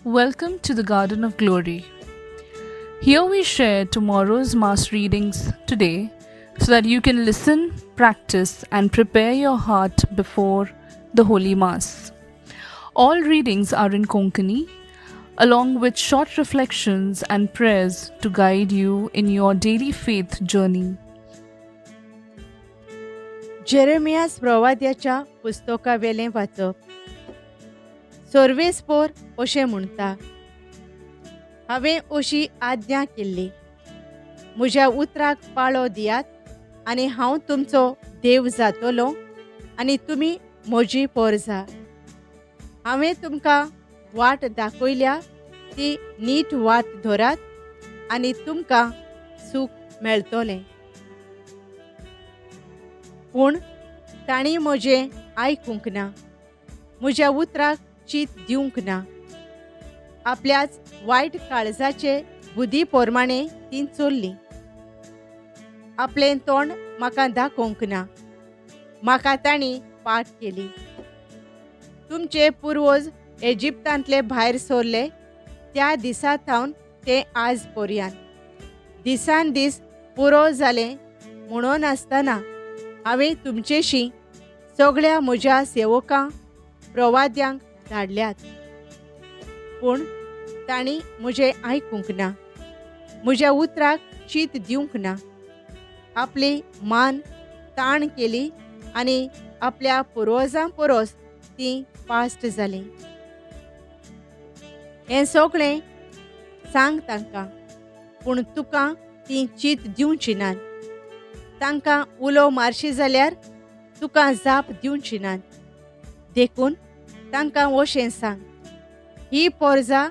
Welcome to the Garden of Glory. Here we share tomorrow's Mass readings today so that you can listen, practice, and prepare your heart before the Holy Mass. All readings are in Konkani, along with short reflections and prayers to guide you in your daily faith journey. Jeremias प्रवाद्याच्या पुस्तकावेलें वाचप. सर्वेस्पोर अशें म्हणटा, हांवें अशी आज्ञा केल्ली, म्हज्या उतराक पाळो दियात आनी हांव तुमचो देव जातलो आनी तुमी म्हजी पोरजा. हांवें तुमकां वाट दाखयल्या ती नीट वाट धरात आनी तुमकां सूख मेळटलें. पूण तांणी म्हजें आयकूंक ना, म्हज्या उतराक चीत दिवंक ना. आपल्याच वायट काळजाचे बुद्धी प्रमाणे ती चल्ली. आपलें तोंड म्हाका दाखोवंक ना, म्हाका तांणी पाठ केली. तुमचे पुर्वज इजिप्तांतले भायर सरले त्या दिसा थावन ते आज पर्यंत दिसान दीस पुरो जालें म्हणून आसतना हांवें तुमचेशी सगळ्या म्हज्या सेवकां प्रवाद्यांक धाडल्यात, पूण तांणी म्हजें आयकूंक ना, म्हज्या उतराक चीत दिवंक ना. आपली मान ताण केली आनी आपल्या पुर्वजां परस ती पास्ट जाली. हें सगळें सांग तांकां, पूण तुका ती चीत दिवची नात. तांकां उलो मारशी जाल्यार तुका जाप दिवची नात. देखून तांकां अशें सांग, ही पोरजा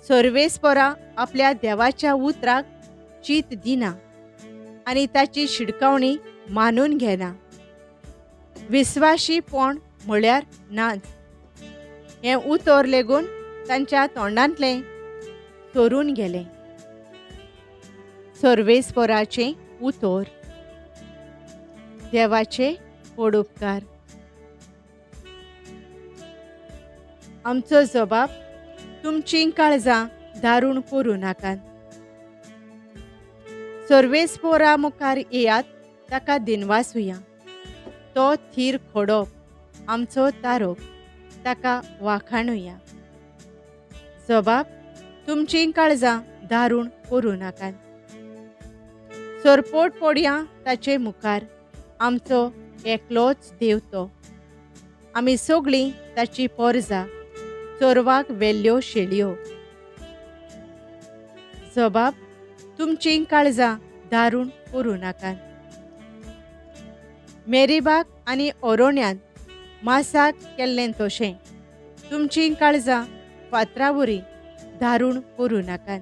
सर्वेस्पोरा आपल्या देवाच्या उतराक चीत दिना आनी ताची शिडकावणी मानून घेना. विस्वाशीपण म्हळ्यार नाच हें उतर लेगून तांच्या तोंडांतलें चोरून गेलें. सर्वेस्पोराचें उतर. देवाचे व्हड उपकार. आमचो जबाब, तुमचीं काळजां दारूण करूं नाकात. सर्वेस्पोरा मुखार येयात, ताका दिनवासुया. तो थीर खोडप आमचो तारोप, ताका वाखाणुया. जबाब, तुमचीं काळजां दारूण करूं नाकात. सरपोट पडया ताचे मुखार, आमचो एकलोच देव तो. आमी सगळीं ताची पोरजा, चोरवाक वेल्ल्यो शेळयो. जबाब, तुमचीं काळजां दारूण करूं नाकात. मेरीबाक आनी ओरोण्यांत मासाक केल्लें तशें तुमचीं काळजां फातरावरी दारूण करूं नाकात.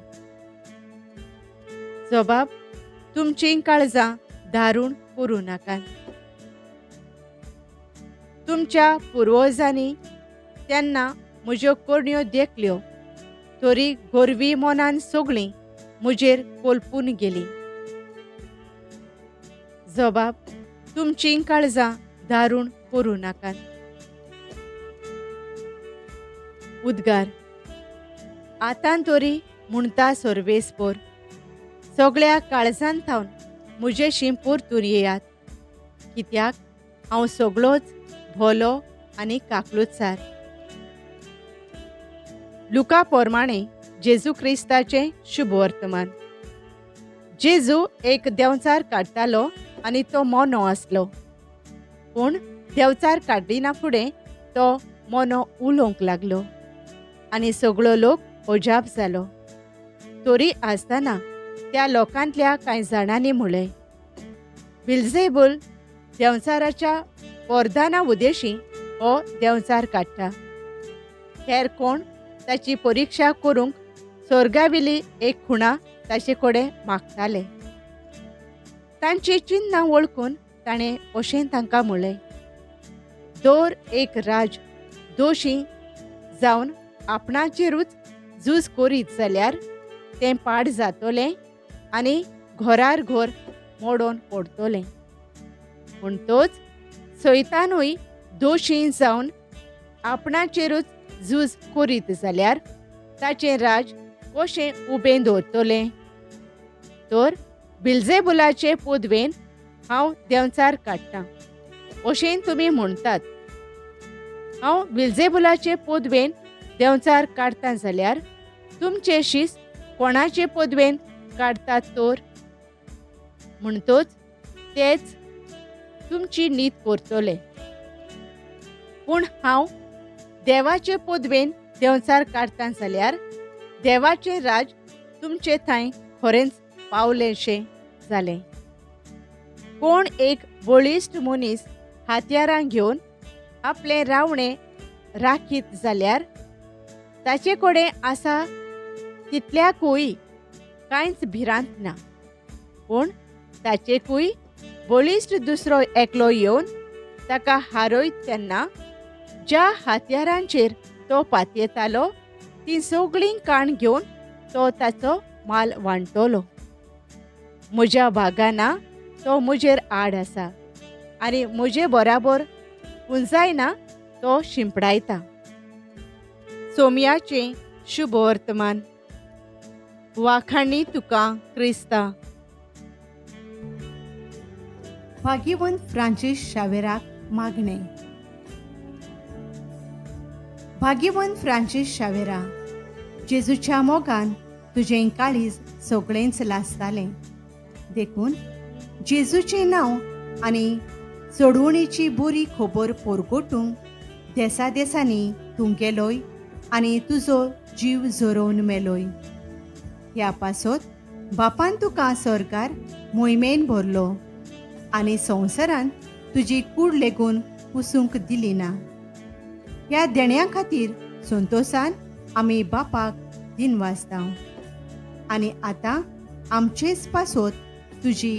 जबाब, तुमचीं काळजां दारूण करूं नाकात. तुमच्या पुर्वजांनी तेन्ना म्हज्यो करण्यो देखल्यो, तरी गोरवी मनान सगळीं म्हजेर कोलपून गेली. जबाब, तुमचीं काळजां दारूण करूं नाकात. उद्गार. आतां तरी म्हणटा सर्वेस्पोर, सगळ्या काळजान थावन म्हजेशी परतून येयात, कित्याक हांव सगळोच भोलो आनी काकलुतसार. लुका प्रमाणे जेजू क्रिस्ताचें शुभवर्तमान. जेजू एक देंवचार काडटालो आनी तो मोनो आसलो, पूण देंवचार काडिना फुडें तो मोनो उलोवंक लागलो आनी सगळो लोक अजाप जालो. तरी आसतना त्या लोकांतल्या कांय जाणांनी म्हळें, बिल्जेबूल देंवचाराच्या वरदाना उदेशी हो देंवचार काडटा. हेर कोण ताची परिक्षा करूंक स्वर्गावेली एक खुणा ताचे कडेन मागताले. तांची चिन्नां वळखून ताणें अशें तांकां म्हळें, दर एक राज दोशी जावन आपणाचेरूच झूज करीत जाल्यार तें पाड जातलें आनी घरार घर मोडून पडटलें. म्हणटच सैतानूय दोशी जावन आपणाचेरूच झूज करीत जाल्यार ताचें राज कशें उबें दवरतलें? तर बिल्जेबुलाचे पदवेन हांव देंवचार काडटां अशें तुमी म्हणटात. हांव बिल्जेबुलाचे पदवेन देंवचार काडटां जाल्यार तुमचे शीस कोणाचे पदवेन काडटात तर? म्हणटच तेच तुमची नीत करतले. पूण हांव देवाचे पदवेन देंवचार काडटां जाल्यार देवाचें राज तुमचे थंय खरेंच पावलेंशें जालें. कोण एक बळिश्ट मनीस हातयारां घेवन आपलें रावणें राखीत जाल्यार ताचे कडेन आसा तितल्याकूय कांयच भिरांत ना. पूण ताचेकूय बळिश्ट दुसरो एकलो येवन ताका हारयत तेन्ना ज्या हातयारांचेर तो पातयेतालो तीं सगळीं काण घेवन तो ताचो माल वांटतलो. म्हज्या भागाना तो म्हजेर आड आसा आनी म्हजे बराबर पुंजायना तो शिंपडायता. सोमयाचें शुभवर्तमान. वाखाणी तुका क्रिस्ता. भाग्यवंत फ्रांसीस शावेराक मागणें. भाग्यवंत फ्रांसीस शावेरा, जेजूच्या मोगान तुजें काळीज सगळेंच लासतालें, देखून जेजूचें नांव आनी सोडवणीची बरी खबर पोरगोटूंक देसा देसांनी तूं गेलोय आनी तुजो जीव झरोवन मेलोय. ह्या पासत बापान तुका सरकार मोहिमेन भरलो आनी संवसारान तुजी कूड लेगून पुसूंक दिली ना. ह्या देण्या खातीर संतोशान आमी बापाक दिनवासता आनी आतां आमचेच पासत तुजी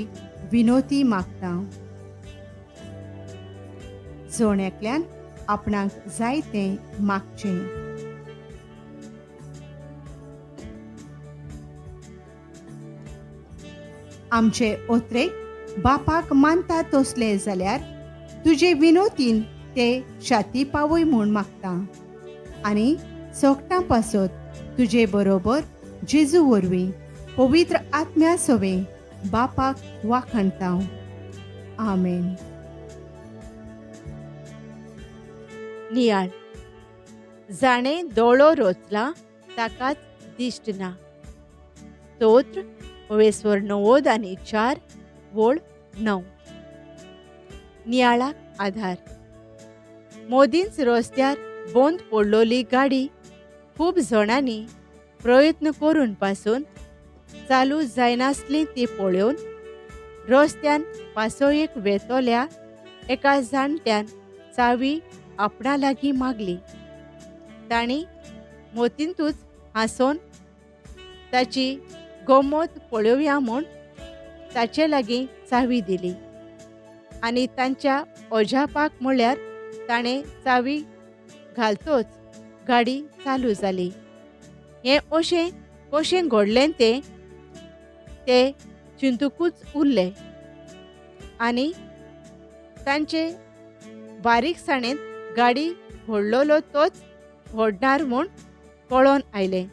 विनोती मागता. जण एकल्यान आपणाक जाय तें मागचें. आमचे ओत्रेक बापाक मानता तसले जाल्यार तुजे विनोतीन ते शाती पावय म्हूण मागता आनी सोगटां पासत तुजे बरोबर जेजू वरवीं पवित्र आत्म्या सवें बापाक वाखाणता. आमेन. नियाळ. जाणें दोळो रोचला ताकाच दिश्ट ना. स्तोत्र 94 4 9. नियाळाक आधार. मोदींच रस्त्यार बंद पडलोली गाडी खूब जणांनी प्रयत्न करून पासून चालू जायनासली ती पळोवन रस्त्यान पासोयेक वेतोल्या एका जाणट्यान चावी आपणा लागीं मागली. तांणी मोतींतूच हांसोन ताची गमत पळोवया म्हूण ताचे लागीं चावी दिली आनी तांच्या अजापाक म्हळ्यार ताणें चावी घालतोच गाडी चालू जाली. हें अशें कशें घडलें तें ते चिंतुकूच उरले आनी तांचे बारीकसाणेन गाडी घडलोलो तोच घडणार म्हूण कळोन आयलें.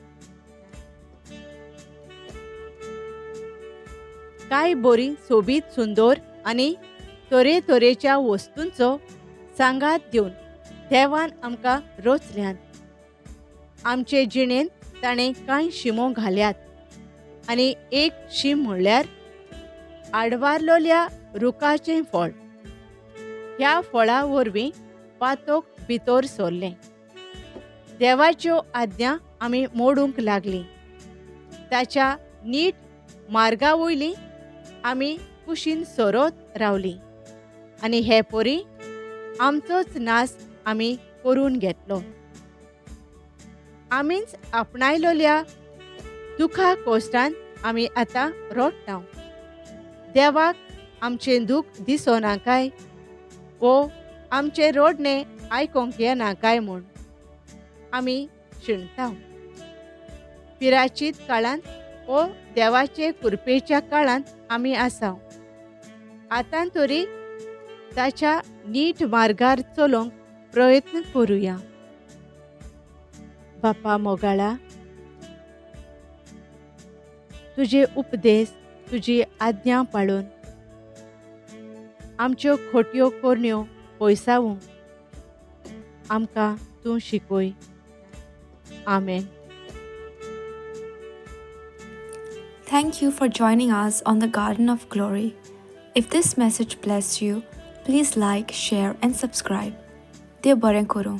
कांय बरी सोबीत सुंदर आनी तरेतरेच्या वस्तूंचो सांगात दिवन देवान आमकां रचल्यात. आमचे जिणेंत ताणें कांय शिमो घाल्यात आनी एक शीम म्हणल्यार आडवारलोल्या रुखाचें फळ. ह्या फळा वरवीं पातोक भितर सरलें. देवाच्यो आज्ञा आमी मोडूंक लागलीं. ताच्या नीट मार्गा वयलीं आमी कुशीन सरत रावलीं आनी हे परी आमचोच नाश आमी करून घेतलो. आमीच आपणायलोल्या दुखा कोश्टान आमी आतां रडटा. देवाक आमचें दूख दिसना काय वो आमचें रडणें आयकोंक येना काय म्हूण आमी शिणटा. पिराचीत काळांत वो देवाचे कृपेच्या काळांत आमी आसा. आतां तरी ताच्या नीट मार्गार चलोवंक प्रयत्न करुया. बापा मोगाळा, तुजे उपदेश, तुजी आज्ञा पाळून आमच्यो खोट्यो करण्यो पयसावूंक आमकां तूं शिकय. आमेन. Thank you for joining us on the Garden of Glory. If this message blessed you, please like, share, and subscribe. देव बरें करूं.